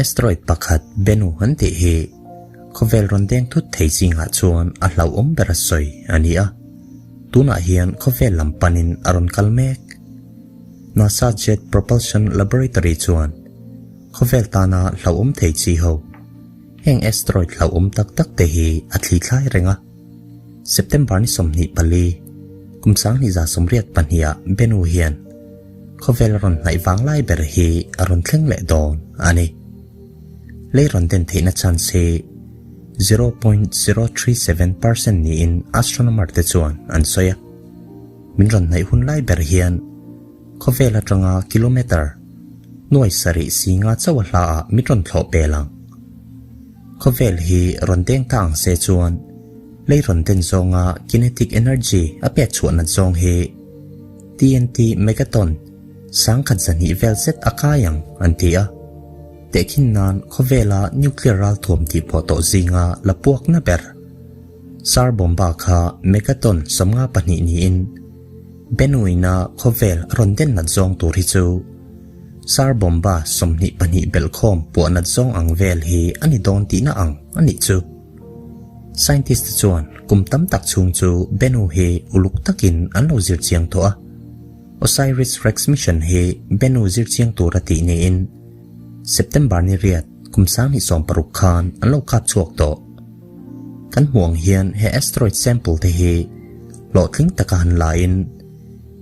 asteroid pakhat Bennu an tih hi khawvel rawn deng thut thei zingah chuan a hlauhawm ber a sawi a ni a, tunah hian khawvel lam panin a rawn kal mek. NASA Jet Propulsion Laboratory chuan khawvel tana hlauhawm thei chi ho heng asteroid hlauhawm tak tak te hi a thli thlai reng a. September ni 24, kum 2022 ah Bennu hian khawvel a rawn hnaih vang lai ber hi a rawn thleng leh dawn a ni. Lei rawn den theihna chance hi 0.037% niin astronomer te chuan an sawi a. Min rawn hnaih hun lai ber hian khawvel atanga kilometre nuai sarih si nga chauh a hla ah min rawn thlawh pel ang. Khawvel hi rawn deng ta ang se chuan lei rawn den zawnga kinetic energy a pek chhuah nat zawng hi TNT megaton sangkhat zahnih vel zet a kai ang an ti a. Tehkhin nan khawvela nuclear ralthuam tih pawh tawh zinga la puakna ber Tsar Bomba kha megaton 52 niin Bennu-ina khawvel a rawn den nat zawng tur hi chu Tsar Bomba 22 belhkhawm puah nat zawng ang vel hi a ni dawn tihna ang a nih chu. Scientist te chuan kum tam tak chhung chu Bennu hi uluk takin an lo zir chiang tawh a. OSIRIS-REx mission hi Bennu zir chiang tur a tih niin September ni riat kum 2016 khan an lo kap chhuak tawh. Kan hmuh ang hian he asteroid sample te hi hlawhtling taka han laiin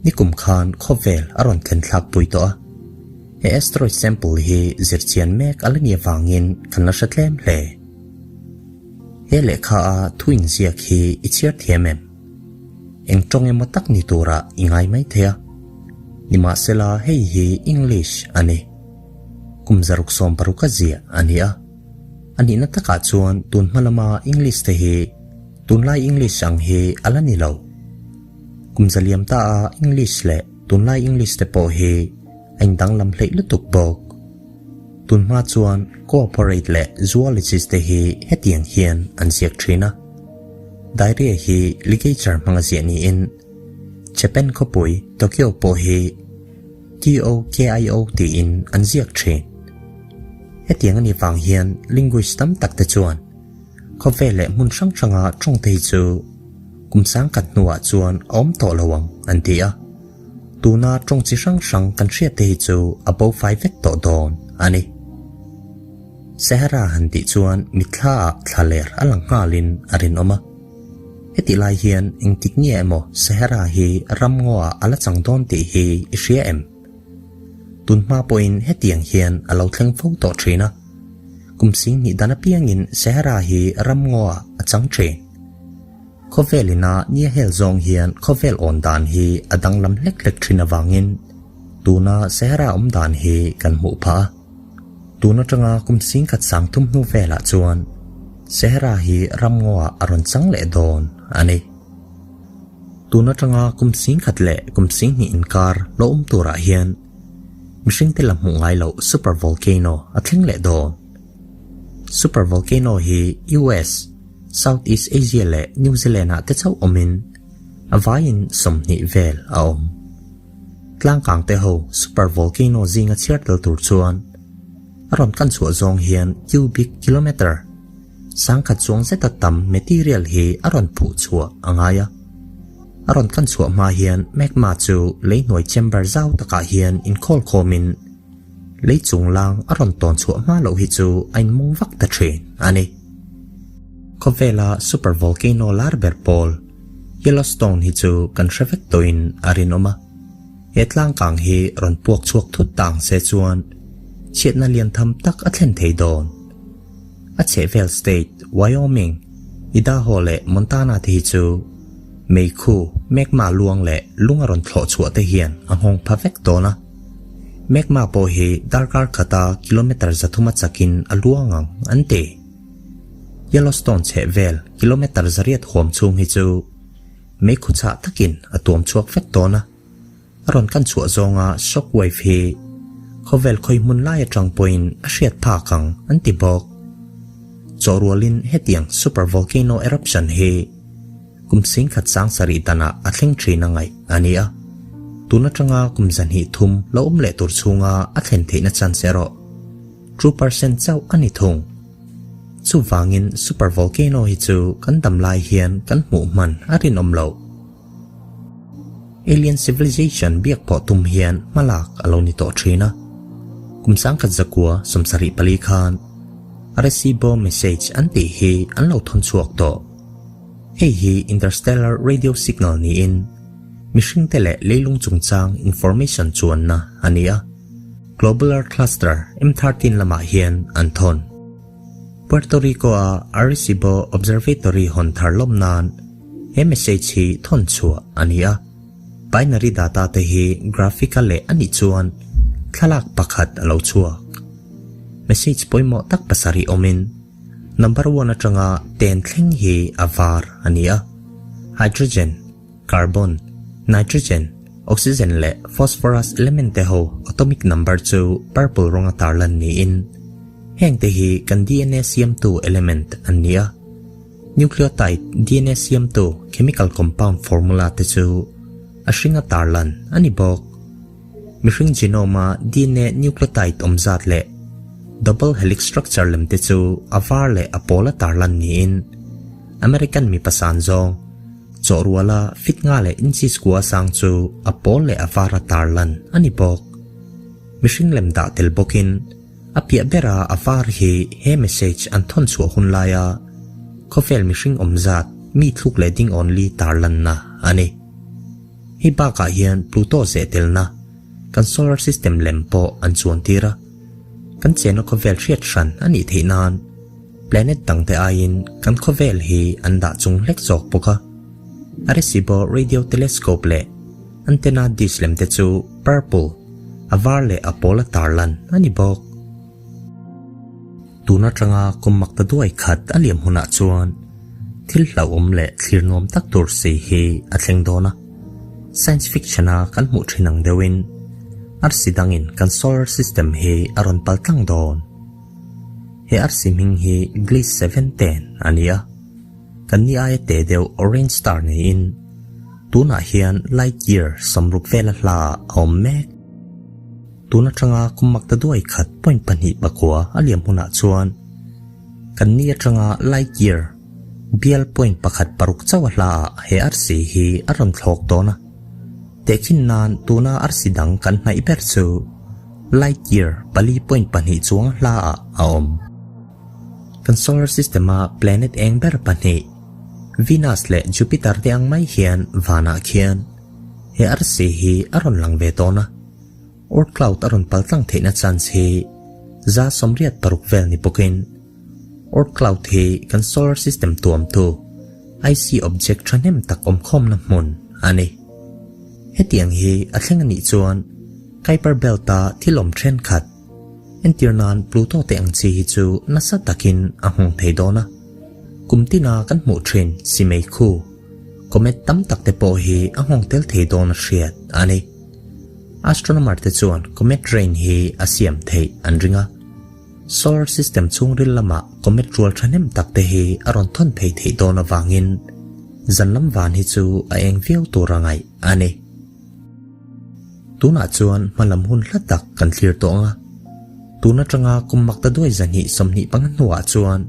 nikum khan khawvel a rawn thlen thlak pui tawh a. He asteroid sample hi zirchian mek a la ni avangin kan la hre tlem hle. He lehkha a thu inziak hi i chhiar thiam em? Eng tawng emaw tak ni turah i ngai mai thei a. Nimahsela hei hi English a ni. Kum 660 a ziah a ni a. A nihna takah chuan tun hma lama English te hi tunlai English ang hi a la ni lo. Kum zaliam ta a English leh tunlai English te pawh hi a indanglam hleih lutuk bawk. Tun hma chuan cooperate leh zoologist te hi hetiang hian an ziak thin a. Diarrhea hi ligature hmanga ziah niin Japan khawpui Tokyo pawh hi TOKIO tiin an ziak thin. Hetiang a nih vang hian linguist tam tak te chuan khawvel leh hmun hrang hranga tawng te hi chu kum sangkhat hnuah chuan a awm tawh lo ang an ti a. Tuna tawng chi hrang hrang kan hriat te hi chu a bo fai vek tawh dawn a ni. Sahara han tih chuan mitthla ah thlaler a lang nghalin a rinawm a. Hetih lai hian engtik nge emaw Sahara hi ram ngaw ah a la chang dawn tih hi i hria em? Tun hma pawhin hetiang hian a lo thleng fo tawh thin a. Kum sing hnih dan apiangin Sahara hi ram ngaw ah a chang thin. Khawvel ina nia hel zawng hian khawvel awn dan hi a danglam hlek hlek thin avangin tuna Sahara awm dan hi kan hmuh phah a. Tun atanga kum singkhat sang thum hnu velah chuan Sahara hi ram ngaw ah a rawn chang leh dawn a ni. Tun atanga kum singkhat leh kum singhnih inkar lo awm turah hian mihringte la hmuh ngai loh super volcano a thleng leh dawn. Super volcano hi US, South East Asia leh New Zealand ah te chauh awmin a vaiin 20 vel a awm. Tlangkang te ho super volcano zinga chhiar tel tur chuan a rawn kan chhuah zawng hian cubic kilometre sangkhat chuang zeta tam material hi a rawn phuh chhuah a ngai a. A rawn kan chhuah hma hian magma chu lei hnuai chamber zau takah hian inkhawl khawmin lei chunglang a rawn tawn chhuah hma loh hi chu a inmung vak ta thin a ni. Khawvela super volcano lar ber pawl Yellowstone hi chu kan hre vek tawhin a rinawm a. He tlangkang hi rawn puak chhuak thut ta ang se chuan chhiatna lian tham tak a thlen thei dawn. A chhehvel state Wyoming, Idaho leh Montana te hi chu meikhu, magma luang leh lung a rawn thlawh chhuah te hian a nghawng pha vek dawn a. Magma pawh hi darkar khata kilometre 300 a chakin a luang ang an ti. Yellowstone chhehvel kilometre 800 huam chhung hi chu meikhu chhah takin a tuam chhuak vek dawn a. A rawn kan chhuah zawnga shock wave hi khawvel khawi hmun lai atang pawhin a hriat phak ang an ti bawk. Chawhrualin hetiang super volcano eruption hi kum singkhat sang sarih danah a thleng thin a ngaih a ni a. Tun atanga kum 230 lo awm leh tur chhunga a thlen theihna chance erawh. 2% chauh a ni thung. Chuvangin super volcano hi chu kan dam lai hian kan hmuh hman a rinawm loh. Alien civilization biak pawh tum hian hmalak a lo ni tawh thin a. Kum sangkhat zakua 74 khan Arecibo message an tih hi an lo thawn chhuak tawh. Hei hi interstellar radio signal niin mihringte leh leilung chungchang information chuanna a ni a. Globular cluster M13 lamah hian an thawn. Puerto Rico-a Arecibo Observatory hawn thar lawm nan he message hi thawn chhuah a ni a. Binary data te hi graphic-a leh a nih chuan thlalak pakhat a lo chhuak. Message pawimawh tak pasarih awmin number one atanga ten thleng hi a var a ni a. Hydrogen, Carbon, Nitrogen, Oxygen leh Phosphorus element te ho atomic number chu purple rawnga tarlan niin heng te hi kan DNA siamtu element an ni a. Nucleotide DNA siamtu chemical compound formula te chu a hringa tarlan a ni bawk. Mihring genome-a DNA nucleotide awm zat leh double helix structure lem te chu a var leh a pawla tarlan niin American mipa san zawng Chawhruala fit nga leh inches kua sang chu a pawl leh a vara tarlan a ni bawk. Mihring lem dah tel bawkin a piah bera a var hi he message an thawn chhuah hun laia khawvel mihring awm zat mi thluk leh ding awnli tarlanna a ni. Hei bakah hian Pluto zeh telna kan solar system lem pawh an chuan tir a, kan chenna khawvel hriat hran a nih theih nan Planet dangte aiin kan khawvel hi an dah chung hlek zawk bawk a. Arecibo radio telescope leh antenna dish lem te chu purple, a var leh a pawl a tarlan a ni bawk. Tun atanga kum mak ta duai khat a liam hunah chuan thil hlauhawm leh thlir nuam tak tur si hi a thleng dawn a. Science fiction a kan hmuh thin ang deuhin arsi dangin kan solar system hi a rawn pal tlang dawn. He arsi hming hi Gliese 710 a ni a, kan ni aia te deuh orange star niin tunah hian light year 60 vela hla ah a awm mek. Tun atanga kum mak ta duai khat point pahnih pakua a liam hunah chuan kan ni atanga light year bial point pakhat paruk chauh a hla ah he arsi hi a rawn thlawk dawn a. Tehkhin nan tuna arsi dang kan hnaih ber chu Light year pali point pahnih chuang hla ah a awm. Kan solar system a planet eng ber pahnih, Venus leh Jupiter te ang mai hian vanah khian he arsi hi a rawn lang ve tawn a. Oort cloud a rawn paltlang theihna chance hi 86% vel ni bawkin Oort cloud hi kan solar system tuamtu icy object thahnem tak awmkhawmna hmun a ni. Hetiang hi a thleng a nih chuan Kuiper Belt-a thil awm thenkhat, entir nan Pluto te ang chi hi chu nasa takin a nghawng thei dawn a. Kum tina kan hmuh thin simei khu, comet tam tak te pawh hi a nghawng tel thei dawn a hriat a ni. Astronomer te chuan comet rain hi a siam theih an ring a. Solar system chhungril lamah comet rual thahnem tak te hi a rawn thawn phei theih dawn avangin zan lam van hi chu a eng viau tur a ngaih a ni. Tunah chuan hmalam hun hla tak kan thlir tawh ang a, tun atanga kum mak ta duai zahnih 25 hnuah chuan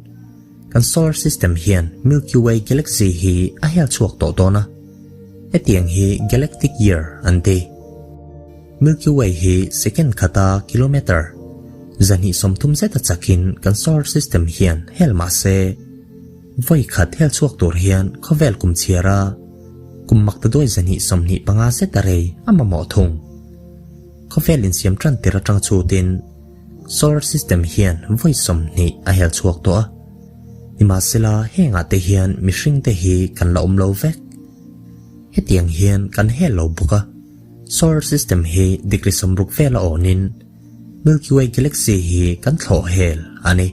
kan solar system hian Milky Way galaxy hi a hel chhuak tawh dawn a, hetiang hi galactic year an ti. Milky Way hi second khata kilometer 230 zeta chakin kan solar system hian hel mah se, vawi khat hel chhuak tur hian khawvel kum chhiara kum mak ta duai 225 zeta rei a mamawh thung. Khawvel insiam tan tir atang chutin solar system hian vawi 20 a hel chhuak tawh a. Nimahsela hengah te hian mihring te hi kan la awm lo vek. Hetiang hian kan hel lo bawk a. Solar system hi degree 60 vela awnin Milky Way galaxy hi kan thlawh hel a ni.